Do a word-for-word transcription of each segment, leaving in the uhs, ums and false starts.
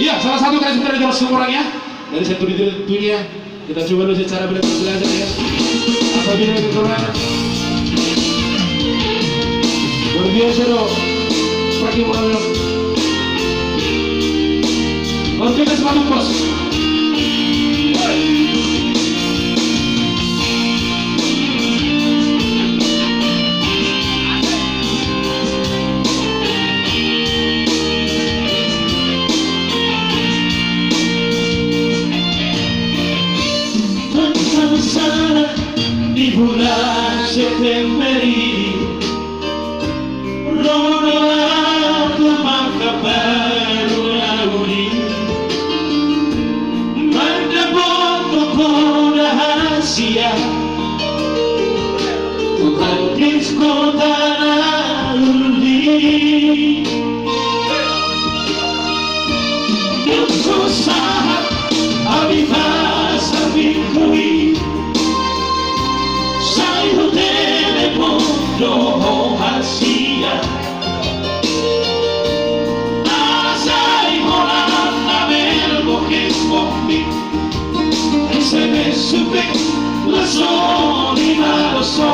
Iya, salah satu kreasi dari Jalan Sumurang ya. Dari satu di dunia. Kita coba dulu secara belajar ya. Apabila keturunan. Luar biasa dong. Pergi mulai. Oke, kita sepatu bos. Tentang sana di bulan September ini. Ro do ahu tu mangkabaru na uli, mandapothon poda hasian, tu kota na uli. Dung so sahat ahu di pasar Minggu i, sai hutelepon do ho hasian. Asa i holan na mel boke bombi, S M S supe, laos songon i ma do so.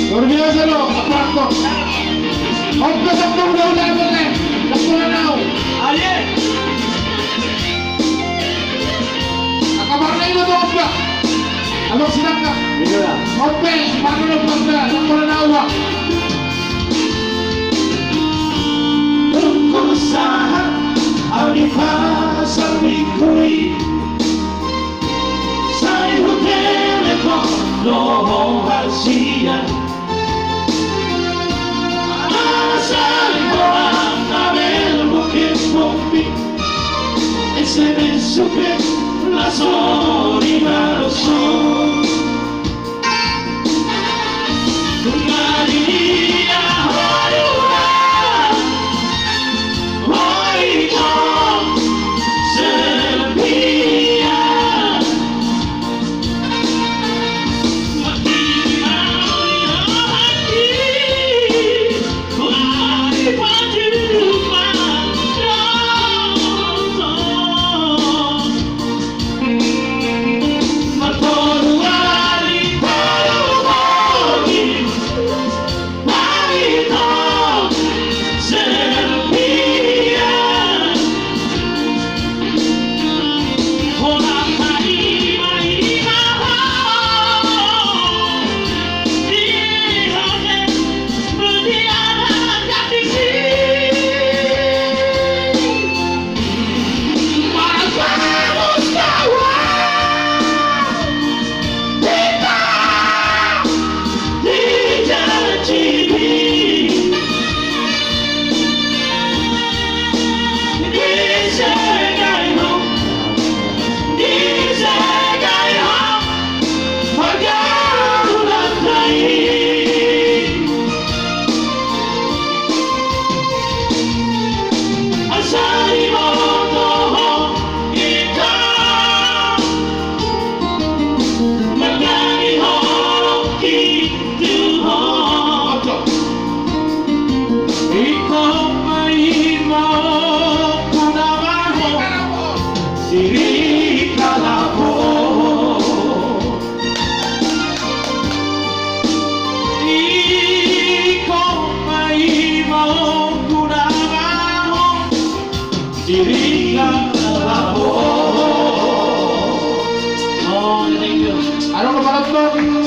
Luar biasa lo, apa kok? Oke, satu udah udah udah. Satu udah nau. Aye. Angka marna i do tu ombak. Abang sidang ka? Iya. Ope, marna do ombak da, nang marna awa. Dung so sahat ahu di pasar Minggu i, sai hutelepon do ho hasian. Asa i holan na mel boke bombi, S M S supe, laos songon i ma do so.